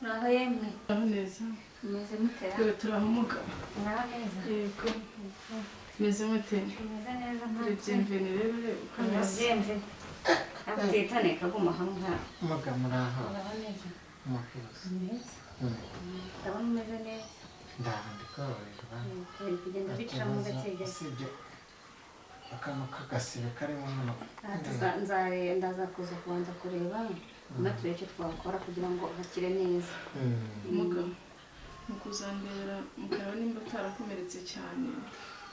Muraho yemwe. Muraho neza. Mumeze mutera? Twe turaho. Muraho neza. Yego, meze mute? Tumeze neza. Turi byemveni rero, reba uko ameze. Byemve. Afite kaguma hamwe nka. Muga, muraho? Muraho neza. Murakoze. Neza. Ndabona umeze neza. Ndaho, ndi koroherwa. Biri kugenda bicamo gake gake. Usibye akantu k'agasibe karimo hano. Aha ndaza kuza kubanza kureba, nyuma turebe icyo twakora kugira ngo hakire neza. Mugabo, mu kuzandebera mukareba nimba atarakomeretse cyane,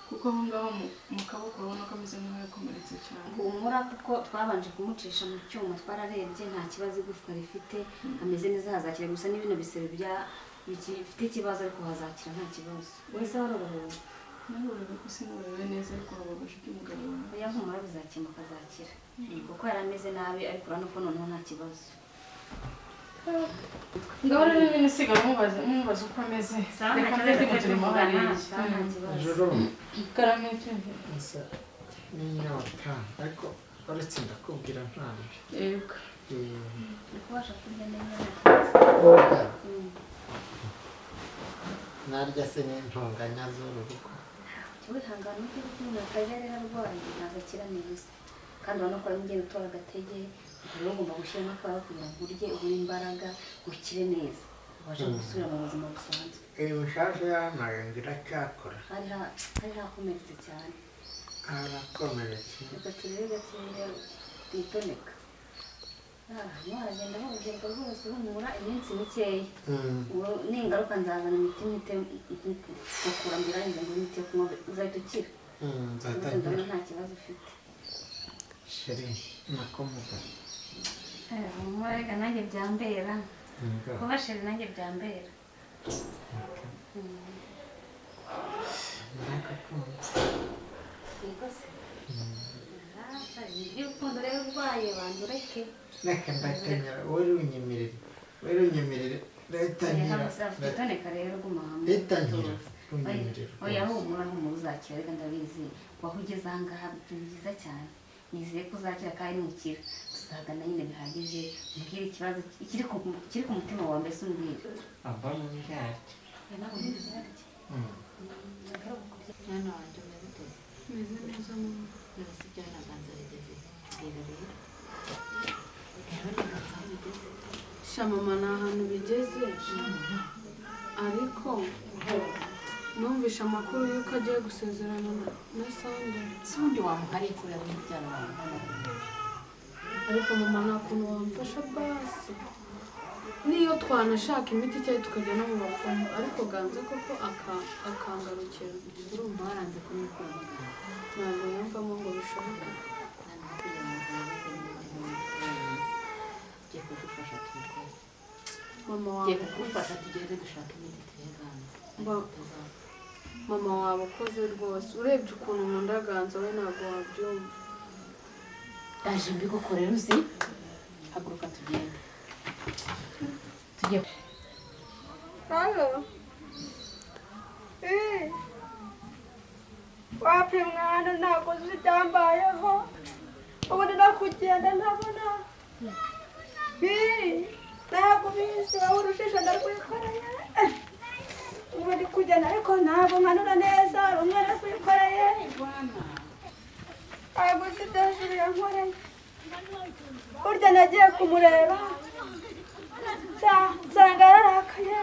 kuko aho ngaho mu kaboko urabona ko ameze nk'aho yakomeretse cyane. Humura, kuko twabanje kumucisha mu cyuma, twararebye, nta kibazo igufwa rifite, ameze neza, hazakira. Gusa ni bino bisebe bya bifite ikibazo, ariko hazakira nta kibazo. Wese warorohewe? Narorewe ko sinorohewe neza, ariko wababaje iby'umugabo wawe. Oya, humura, bizakemuka, azakira, kuko yari ameze nabi, ariko urabona ko noneho nta kibazo. Ngaho rero nyine sigara mubaza uko ameze. Sawa, nta Reka kibazo, mbe ndi mu turimo tuvugana, hariya. sawa, nta kibazo. Joro. Karame, cyumve. Nsa n'inyota, ariko uretse ndakubwira ntabyo. Yego. Uri kubasha kurya neza, nta kibazo? Narya se n'intonganya z'uru rugo? Jya wihangana ujye kuko umuntu atajya rero arwaye ntabwo akira neza, kandi urabona ko ari ugenda utora agatege. Ubwo rero ugomba gushyiramo akawe kugira ngo urye, ubone imbaraga, ukire neza, ubashe gusubira mu buzima busanzwe. Iyi mushaje yamaye ngo iracyakora. Hari hakomeretse cyane. Harakomeretse. Reka turebe gakeya twitoneka. Hanyuma haragenda horoherwa rwose, humura, iminsi mikeya. Ubu ningaruka nzazana imiti mpite gukura mbirangize ngo imiti yo kunywa, uzahita ukira. Nzahita Rwose ndabona nkira. nta kibazo ufite. Chéri, nakomuga. Humura reka nanjye byambera. Kuba chéri nanjye byambera. Ndagakunze. Yego se. Iyo urukundo rero urwaye, banza ureke. Reka ndahita, wowe unyemerere, wowe unyemerere, ndahita nkira. Toneka rero, guma hamwe. Ndahita nkira, unyemerere. Oya. Rwose. Humura, humura, uzakira reka ndabizi. Waho ugeze aha ngaha ni byiza cyane, nizeye ko uzakira, kandi nukira tuzagana nyine bihagije, umbwire ikibazo kiri ku mutima wawe, mbese umbwire. Ava mu byaryo. Oya, ntabwo mbizi. Mwana wanjye, umeze ute? Meze neza, mama. None se ibyawe na Ganza bigeze? Bwira rero, rero na Ganza aho bigeze. Sha mama, ni ahantu bigeze, ariko numvishe amakuru y'uko agiye gusezerana na Sandra. Si ubundi wamuhariye kureba mubyara wawe hano? Ariko mama, nta kuntu wamfasha basi, niyo twanashaka imiti cyangwa tukajya no mu bapfumu, ariko Ganza koko akangarukira? Urumva waranze kumwikuramo Ganza? Ntabwo yamvamo ngo bishoboke. Noneho kugira ngo nkubaze niba ngiye kugufasha, tubikore. Mama Ngiye wawe. kugufasha, tugende dushaka imiti tuhe Ganza. Utazapfa. Mama, waba ukoze rwose. Urebye ukuntu nkunda Ganza we, ntabwo wabyumva. Ndaje mbigukorera, uzi. Haguruka tugende, tujye. Halo. Eh. Wapi mwana, ntabwo uzi ibyambayeho. Ubu ndi no kugenda ntabona. Eh. Ntabwo ubizi, wowe urushisho ndarwikoreye. Ubu ndi kugenda ariko ntabwo nkanura neza, rumwe narwikoreye. Ntabwo uzi ibyo hejuru yankoreye. Burya nagiye kumureba, nsanga yararakaye.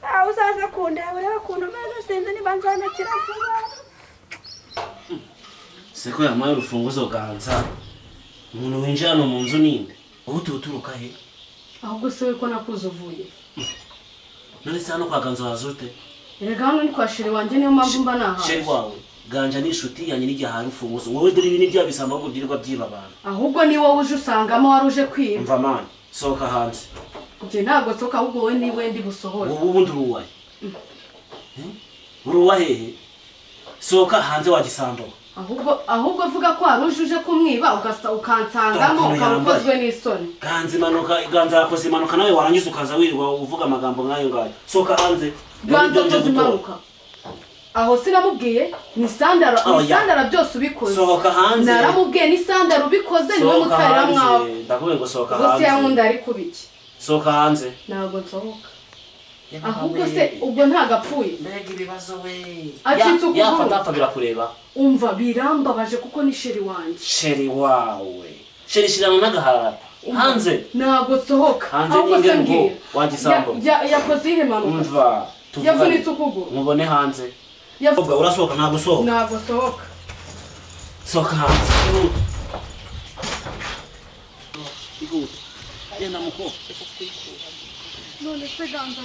Aho uzaza kundeba urebe ukuntu meze, sinzi niba nzanakira vuba. Seko yampaye urufunguzo. Ganza, umuntu winjira hano mu nzu ninde? Wowe uturuka he? Ahubwo se we, ko nakuze, uvuye? None se hano kwa Ganza waza ute? Erega hano ni kwa chéri wanjye, niyo mpamvu mba nahaje. Chéri wawe? Ganja ni inshuti yanjye n'igihe ahaye urufunguzo wowe? Dore ibi ni bya bisambo ahubwo byirirwa byiba abantu. Ahubwo ni wowe uje usangamo, wari uje kwiba. Umva mani, sohoka hanze. Njye ntabwo nsohoka, ahubwo wowe niwe ndi busohore. Wowe ubundi uri uwahe? Uri uwa hehe? Sohoka hanze wa gisambo. Ahubwo vuga ko wari uje kumwiba, ugasa ukansangamo. Dore ukuntu Ukaba yambaye. ukozwe n'isoni. Ganza impanuka, Ganza yakoze impanuka, nawe warangiza ukaza wirirwa uvuga amagambo nk'ayo ngayo. Sohoka hanze. Ganza Nibyo nje akoze gutora. impanuka? Aho sinamubwiye ni Sandara, ni Oya. Sandara byose ubikoze. Sohoka hanze. Naramubwiye, ni Sandara ubikoze, niwe Sohoka mutarira hanze. mwawe. Ndakubwiye ngo sohoka Ubwo se hanze. yankunda ari kubiki? Sohoka hanze. Ntabwo nsohoka. Ahubwo se ubwo ntagapfuye. Mbega ibibazo we. Acitse ukuguru. Yafata apfa birakureba. Umva birambabaje kuko ni sheri wanjye. Sheri wawe. Sheri shirana n'agaharara. Hanze. Ntabwo nsohoka. Hanze Ahubwo se n'inge ngo mbwira. wagisambo. Yakoze ihe mpanuka? Umva. Yavunitse ukuguru. Mubone hanze. Ubwo urasohoka ntabwo usohoka. Ntabwo nsohoka. Sohoka hanze. Ihute. Genda muko. None se Ganza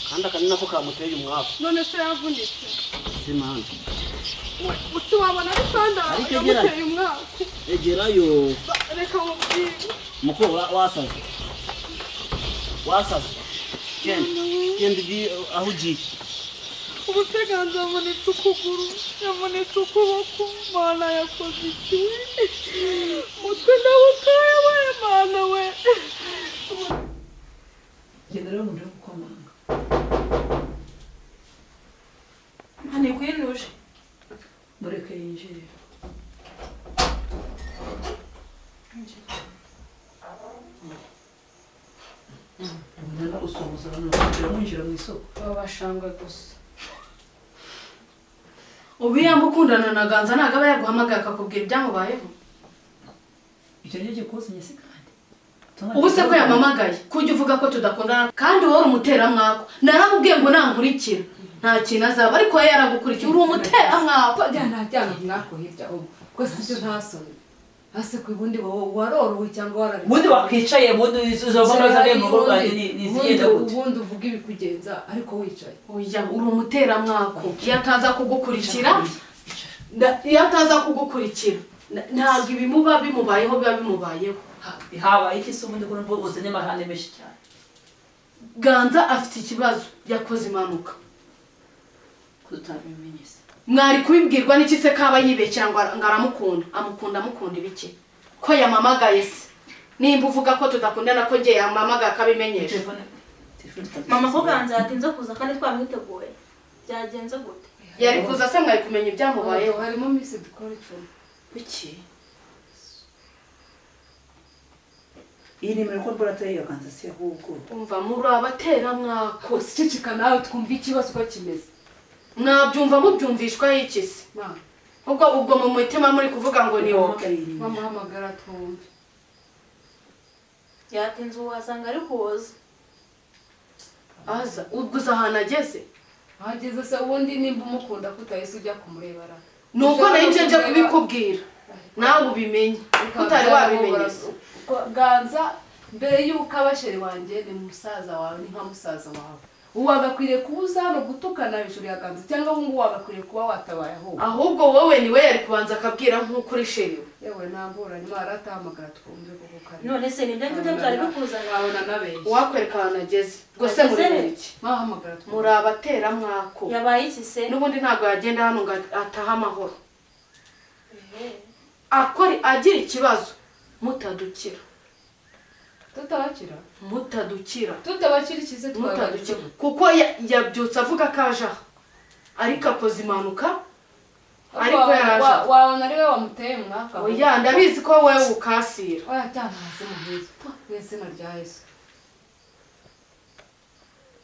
kandi akani nako kamuteye umwaku. None se yavunitse. Simana. Usi wabona ari sanda yamuteye umwaku. Egerayo. Reka mubwire. Muko wasaze. Wasaze. Genda. Genda ugiye aho ugiye. Ubu se Ganza yavunitse ukuguru, yavunitse ukuboko, Mana yakoze iki? Umutwe ndawutaye we, Mana we. Genda rero murebe gukomanga. Hani kwinuje. Mureke yinjire. Ubona usuhuza abantu bakira mwinjira mu isoko. Babashangwe gusa. Ubu yamba ukundana na Ganza ntabwo aba yaguhamagaye akakubwira ibyamubayeho. Icyo nicyo kikuzanye se kandi. Ubu se ko yamamagaye kujya uvuga ko tudakundana kandi wowe umuteramwako. Naramubwiye ngo nankurikira nta kintu azaba ariko we yaragukurikiye uri umuteramwako. Jyana jyana mwako hirya ubu ko sibyo ntasoni. Ase ku bundi wowe warorowe cyangwa warari. Ubundi wakicaye ubundi uzova neza mu rugo rwanjye ni zigenda gute. Ubundi uvuga ibikugenza ariko wicaye. Oya uri umuteramwako. Iyo ataza kugukurikira iyo ataza kugukurikira ntabwo ibimuba bimubayeho biba bimubayeho. Habaye iki se ubundi ko numva uzanye amahane menshi cyane. Ganza afite ikibazo yakoze impanuka. Kutabimenye se. Mwari kubibwirwa n'iki se kaba yibekera ngo aramukunda amukunda amukunda ibiki ko yamamagaye se nimba uvuga ko tudakundana ko ngiye yamamagaye akabimenyesha. Mama ko Ganza yatinze kuza kandi twamwiteguye byagenze gute? Yari kuza se mwari kumenya ibyamubayeho. Harimo Miss dukora icumi. Biki? Iyi nimero ko mbona atari iya Ganza se ahubwo. Umva muri abateramwako. Ceceka nawe twumva ikibazo uko kimeze. Mwabyumva mubyumvishwa iki se? Ubwo ubwo mu mutima muri kuvuga ngo ni wowe. Bamuhamagara twumve. Yatinze uwasanga ari kuza. Aza ubwo uza ahantu ageze. Ahageze se ubundi nimba umukunda kutahise ujya kumurebara. Nuko nayo nje nje kubikubwira. Nawe ubimenye. Kutari wabimenye. Ganza mbere yuko abasheri wanjye ni musaza wawe ni nka musaza wawe. Uwagakwiriye kubuza hano gutukana hejuru ya Ganza cyangwa ubu ngubu wagakwiriye kuba watabaye ahubwo. Ahubwo wowe niwe yari kubanza akabwira nk'uko uri sheri. Yewe nambura nyuma aratahamagara twumve koko kare. None se nibyo ngibyo byari bikuzanye wabona nabenshi. Wakwereka ahantu ageze. Ngo se muri iki? Bahamagara twumve. Muri abateramwako. Yabaye iki se? N'ubundi ntabwo yagenda hano ngo atahe amahoro. Akora agira ikibazo mutadukira. Tutabakira? Mutadukira. Tutabakira ikize mutadukira. Kuko yabyutse avuga kaje aha. Ariko akoze impanuka ariko yaraje. Wabona ari we wamuteye umwaka. Oya ndabizi ko wewe ukasira. Oya cyane hasi muhizo. Mu izina rya Yesu.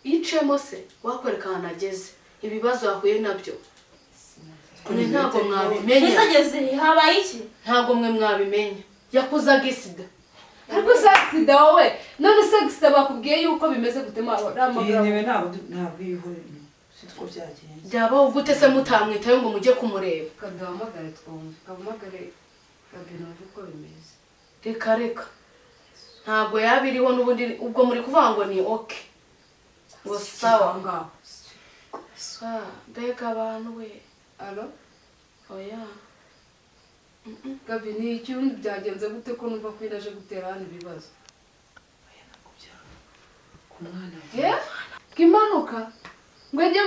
Icemo se wakwereka ahantu ageze ibibazo yahuye nabyo. Mwe ntabwo mwabimenya. Ese ageze habaye iki? Ntabwo mwe mwabimenya. Yakozaga isida. Ariko se sida wowe none se sida bakubwiye yuko bimeze gute ramagara. Iyi ntabwo ntabwo ihore sitko byagenze. Byabaho gute se mutamwitayo ngo mujye kumureba? Kaduhamagare twumve. Kabuhamagare Gabino uko bimeze. Reka reka. Ntabwo yabiriho n'ubundi ubwo muri kuvuga ngo ni okay. Ngo sawa ngaho. Sawa mbega abantu we. Alo? Oya. Gabi ni iki ubundi byagenze gute ko numva ko inaje gutera hano ibibazo? Oya nakubyara. Ku mwana we. Kimanuka. Ngo ajye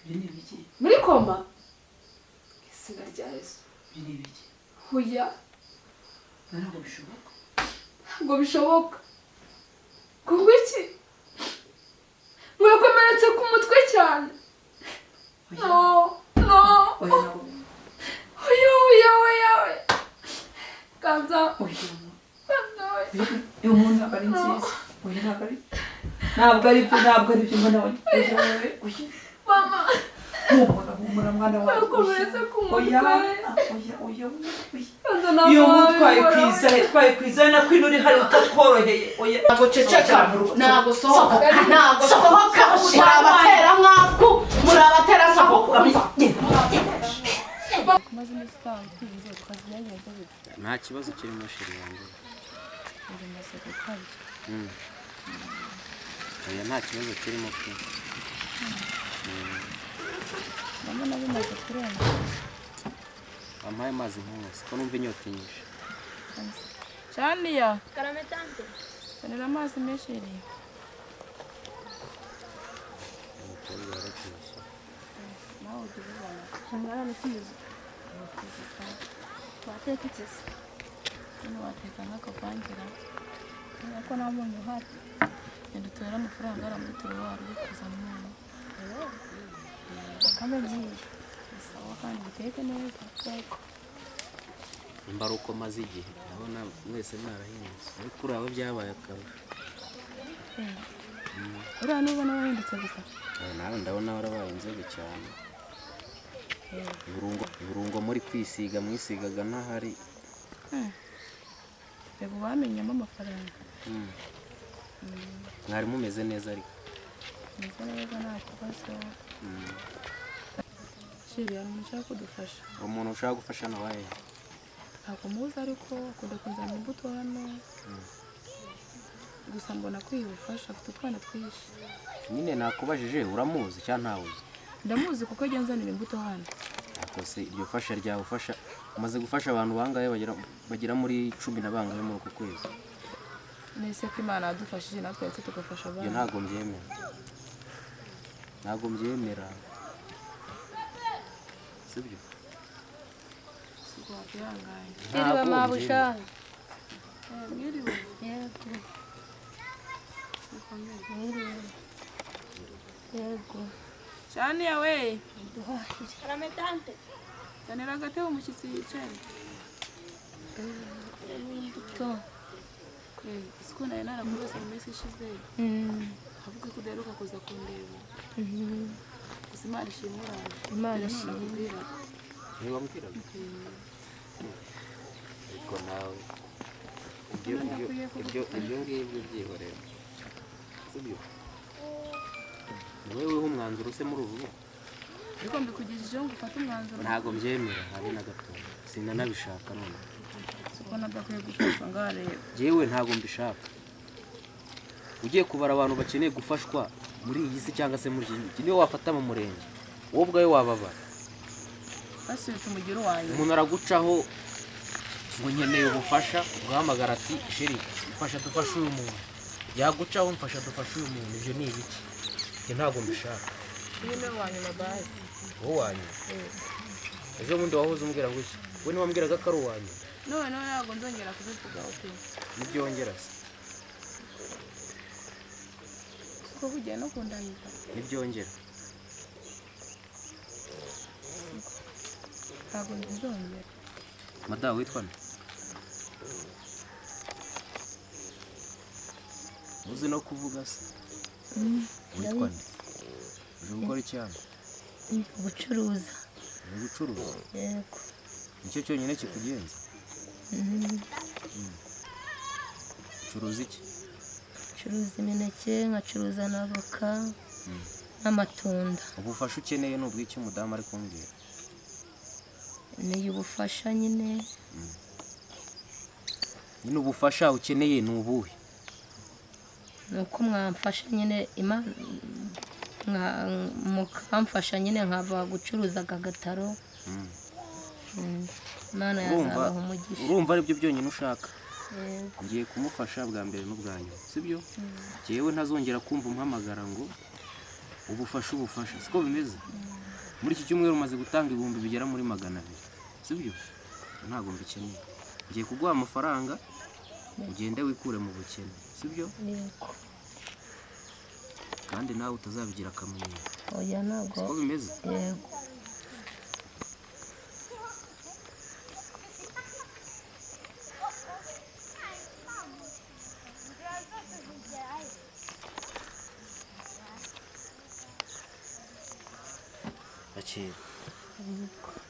Ibyo ni ibiki? Muri koma. Izina rya Yesu. Ibyo ni ibiki? Oya. Ntabwo bishoboka. Ntabwo bishoboka. Ngo iki? Ngo yakomeretse ku mutwe cyane. No, no. Oya. Oya, oya, oya, oya. Ganza. Oya. Ganza, oya. Uyu muntu aba ari nziza. Oya ntabwo ari ntabwo ari byo, ntabwo ari byo mwana wanjye. Oya Mama. Humura, humura mwana wanjye. Nakomeretse ku mutwe. Oya, oya, oya, oya. Ganza ntabwo Iyo nkuru wabibona. twayikwiza, twayikwiza na kwino uri hari utatworoheye. Oya. Ntabwo ceceka, ntabwo sohoka, ntabwo sohoka. Muri abateramwaku, muri abateramwaku. Maze iminsi itanga twazi byagenze bite? Nta kibazo kirimo sheri wanjye. Bimaze gukabya. Oya nta kibazo kirimo pe. Ndabona bimaze kurenga. Wampaye amazi nk'umunsi ko numva inyota inyishe. Shaniya, Karame tante. zanira amazi menshi iri. Umukobwa yarabyibushye. Nawe ujya ubibona. Umwana ukizi. Wateka iki se? Hano wateka nk'akavangira. Kubera ko nta munyu uhari. Genda utore amafaranga ari muri turuwari ujye kuzana umunyu. Bakame ngiye. Sawa kandi uteke neza. Yego. Nimba ari uko maze igihe ndabona mwese mwarahindutse, ariko uriya we byabaye akarusho. Uriya nubona wahindutse gusa. Oya, nawe ndabona warabaye inzobe cyane. Ibirungo, ibirungo muri kwisiga mwisigaga ntahari. Reba uwamenyamo amafaranga. Mwari mumeze neza ariko. Meze neza nta kibazo. Sheri, hari umuntu ushaka kudufasha. Umuntu ushaka gufasha nawe? Ntabwo muzi ariko akunda kunzanira imbuto hano. Gusa mbona akwiye ubufasha, afite utwana twinshi. Nyine nakubajije uramuzi cyangwa ntawuzi? Ndamuzi kuko ajya anzanira imbuto hano. Ariko se iryo fasha ryawe ufasha, umaze gufasha abantu bangahe bagera muri 10 na bangahe muri uku kwezi? Nese ko Imana yadufashije natwe ndetse tugafasha Ibyo abana. ntabwo mbyemera. Ntabwo mbyemera. Sibyo? Sibwo wakwihanganye. Ntabwo Mwiriwe mabusha. mbyemera. Mwiriwe. Yego. Mukomere. Mwiriwe. Yego. Shaniya we, Duhahire. Karame tante. zanira agatebe umushyitsi yicaye. Imbuto. Isuku nari narakurose mu minsi ishize. Avuga ko udaheruka kuza kundeba. Gusa Imana ishimwe uraje. Imana Dore none ishimwe. nakubwiraga. Ntiwambwiraga? Ariko nawe ibyo None ibyo akwiye ibyo kugufasha. ibyo ngibyo byihorera. Sibyo? Ni wowe wiha umwanzuro se muri ubu rugo? Ariko mbikugejejeho ngo ufate umwanzuro. Ntabwo mbyemera habe na gato. Sinanabishaka none. Siko nadakwiye gufashwa ngareba. Jyewe ntabwo mbishaka. Ugiye kubara abantu bakeneye gufashwa muri iyi si cyangwa se muri iki gihugu, niyo wafata mu murenge wowe ubwawe wababara. Basi tumugira uwanjye. Umuntu aragucaho ngo nkeneye ubufasha, ugahamagara ati sheri mfasha dufashe uyu muntu, yagucaho mfasha dufashe uyu muntu. Ibyo ni ibiki? Ibyo ntabwo mbishaka. Uyu ni uwa nyuma basi. Wowe wanyuma ejo bundi wahoze umbwira ngo iki? We ntiwambwiraga ko ari uwa nyuma? Noneho ntabwo nzongera kubivugaho pe. Nibyongera se? Siko kugiye no kundahiza. Nibyongera. Ntabwo nzongera. Madamu witwa nde? Uzi no kuvuga se? Witwa nde? Uje gukora iki hano? Gucuruza. Uri gucuruza? Yego. Nicyo cyonyine kikugenza? Ucuruza iki? Ncuruza imineke, nkacuruza na avoka n'amatunda. Ubufasha ukeneye ni ubw'iki umudamu ari kumbwira? Ni ubufasha nyine. Nyine ubufasha ukeneye ni ubuhe? Ni uko mwamfasha nyine, mukamfasha nyine nkava gucuruza aka gataro. Imana Urumva yazabaha umugisha. urumva aribyo byonyine ushaka? Yego. Ngiye kumufasha bwa mbere n'ubwa nyuma, sibyo? Jyewe ntazongera kumva umpamagara ngo ubufasha ubufasha, siko bimeze? Muri iki cyumweru umaze gutanga ibihumbi bigera muri 200, sibyo? Ntabwo mbikeneye. Ngiye kuguha amafaranga ugende wikure mu bukene, sibyo? Yego. Kandi nawe utazabigira akamenyero. Oya ntabwo. Siko bimeze? Yego. Akira,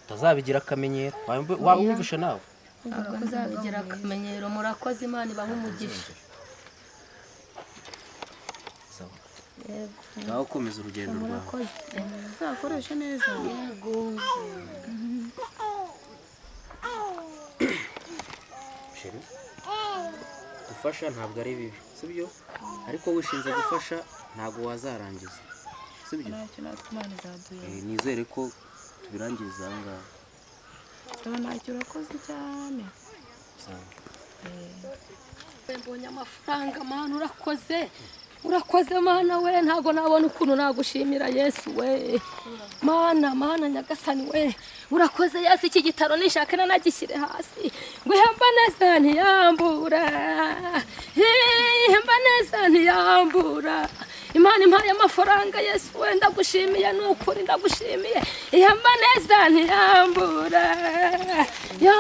utazabigira akamenyero. Waba wumvishe nawe? Ntabwo nzabigira akamenyero. Murakoze, Imana ibahe umugisha. Sawa. Yego. Ngaho komeza urugendo rwawe. Murakoze. Uzakoreshe neza. Yego. Chéri, gufasha ntabwo ari bibi, sibyo? Ariko wishinze gufasha ntabwo wazarangiza, sibyo? Ntacyo, natwe Imana izaduhemba. Nizere ko tubirangiriza aha ngaha. Sawa, ntacyo, urakoze cyane. Sawa. Mbonye amafaranga. Mana, urakoze, urakoze Mana we. Ntabwo nabona ukuntu nagushimira, Yesu we. Mana, Mana Nyagasani we, urakoze Yesu. Iki gitaro nishake nanagishyire hasi ngo ihemba neza ntiyambura, ihemba neza ntiyambura. Imana impaye amafaranga, Yesu we, ndagushimiye, ni ukuri ndagushimiye. Ihemba neza ntiyambura yo.